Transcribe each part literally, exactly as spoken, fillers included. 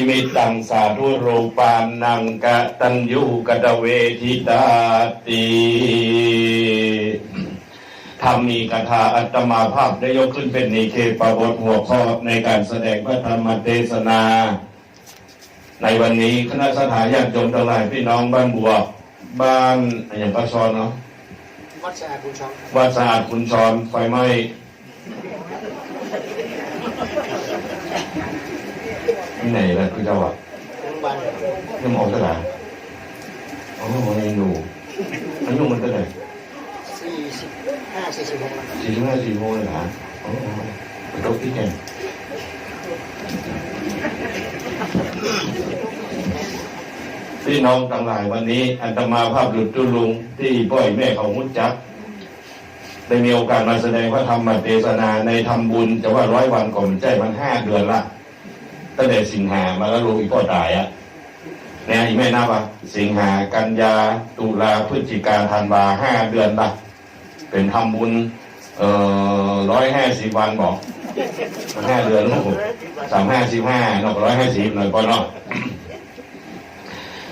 มิตตังสาธุรูปานังกตัญญูกตเวทิตาติ ธรรมีกถา อาตมาภาพได้ยกขึ้นเป๋นนิเทศบทหัวข้อในก๋านแสดงพระธรรมเตสนา ในวันนี้ คณะศรัทธาญาติโยมตังหลาย ปี้น้องบ้านบวก บ้านอะหยัง ปากซอนเนาะ วัดสะอาดขุนชอน วัดสะอาดขุนชอน ไฟไหม้ ตี้ไหนล่ะ คือเจ้าอะ โรงพยาบาล ยังบ่ออกตลาด อ๋อ ยังอยู่ อายุมันเต้าใด สี่สิบห้า สี่สิบหก แล้วครับ สี่สิบห้า สี่สิบหก แล้วนะ อ๋อ ตกตี้แก่น ปี้น้องตังหลาย วันนี้อาตมาภาพหลุนจุลลุง ตี้ป้อแม่เขาฮู้จัก ได้มีโอกาสมาแสดงพระธรรมเตสนาในทำบุญ จะว่าร้อยวันก็บ่ใจ้ มันห้าเดือนละ ตั้งแต่สิงหามาแล้วลูก อี่ป้อต๋ายอะ เนี่ย อี่แม่นับอะ สิงหา กันยา ตุลา พฤศจิกา ธันวา ห้าเดือนละ เป๋นทำบุญ เอ่อ ร้อยห้าสิบวันบ่ ห้าเดือน โอ้โห สามห้าสิบห้า เนาะ ร้อยห้าสิบ หน่อยป้อเนาะ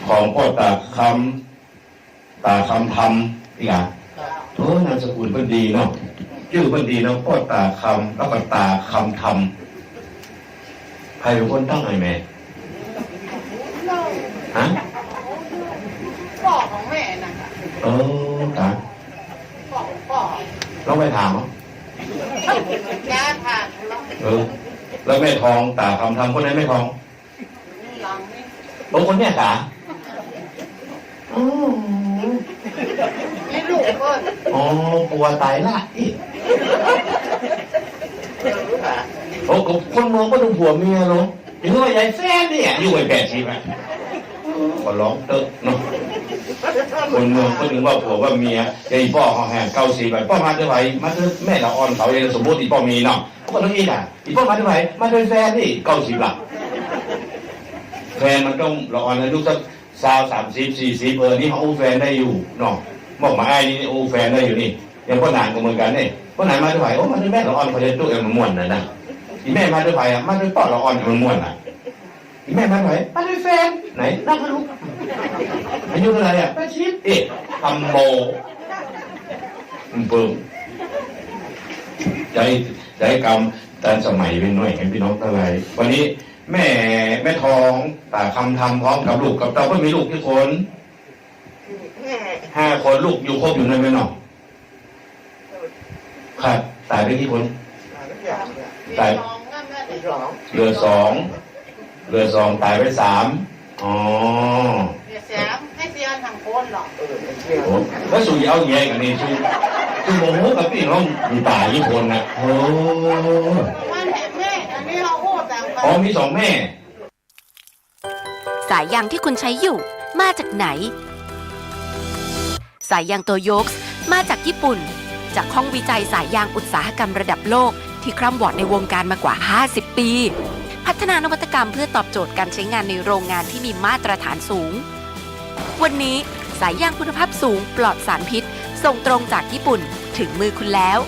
ของป้อต๋าคำ ต๋าคำธรรม นี่กะ เออ นามสกุลเปิ้นดีเนาะ จื้อเปิ้นดีเนาะ ป้อต๋าคำ แล้วก็ต๋าคำธรรม ใผเป๋นคนตั้งให้แม่ ฮะ ป้อของแม่น่ะ เออ ต๋า ป้อของป้อ ลองไปถามเอา จ้า ถาม เออ แล้วแม่ทอง ต๋าคำธรรม คนไหนแม่ทอง หลังนี่ โอ้ คนเนี้ยกะ อืม มีลูกเปิ้น อ๋อ ปัวต๋ายละอิ โอ้ ก็คนเมืองก็ดูผัวเมียเนาะ อย่างน้อยยายแฟนเนี่ย อายุแปดสิบอะ ก็ลองเต๊อะเนาะ คนเมืองก็นึกว่าผัวว่าเมีย ยายป้อเขาแห่งเก้าสิบอะ ป้อมาเตื้อใผ มาเตื้อแม่ละอ่อนเขา อย่างสมมุติอี่ป้อมีเนาะ ก็ต้องอี้กะ อี่ป้อมาเตื้อใผ มาเตื้อแฟนนี่ เก้าสิบละ แฟนมันต้องละอ่อนอายุสักซาว สามสิบ สี่สิบ เออ นี่เขาอู้แฟนได้อยู่เนาะ บอกมาอ้ายนี่อู้แฟนได้อยู่นี่ อย่างป้อหนานก็เหมือนกั๋นนี่ ป้อหนานมาเตื้อใผ โอ้ มาเตื้อแม่ละอ่อนเขาจะจุ๊เอ็มมันม่วนน่ะนะ อี่แม่มาเตื้อใผอะ มาเตื้อป้อละอ่อนมันม่วนน่ะ อี่แม่มาเตื้อใผ มาเตื้อแฟน ไหน นับดู อายุเต้าใดอะ แปดสิบ เอ๊ะ ทำโม อืม เปิ่ง ใจ๊ ใจ๊กำตันสมัยไปหน่อย พี่น้องตังหลาย วันนี้แม่ แม่ทอง ต๋าคำธรรม พร้อมกับลูกกับเต้า เปิ้นมีลูกกี่คน ห้าคน ลูกอยู่ครบอยู่ในแม่เนาะ ครับ ต๋ายไปกี่คน ต๋าย เหลือสอง เหลือสอง ต๋ายไปสาม อ๋อ เหลือสาม ไอ้เซียนสองคนเหรอ โอ้ แล้วสูเอาแยกกั๋นนี่ สู สูบ่ฮู้กับปี้น้อง ต๋ายกี่คนน่ะ โอ้ มันเห็นแม่ อันนี้เราพูดแต่ อ๋อ มีสองแม่ สายยางที่คุณใช้อยู่มาจากไหน สายยางโตโยกส์มาจากญี่ปุ่น จากห้องวิจัยสายยางอุตสาหกรรมระดับโลกที่คร่ำวอดในวงการมากว่าห้าสิบปี พัฒนานวัตกรรมเพื่อตอบโจทย์การใช้งานในโรงงานที่มีมาตรฐานสูง วันนี้สายยางคุณภาพสูงปลอดสารพิษ ส่งตรงจากญี่ปุ่นถึงมือคุณแล้ว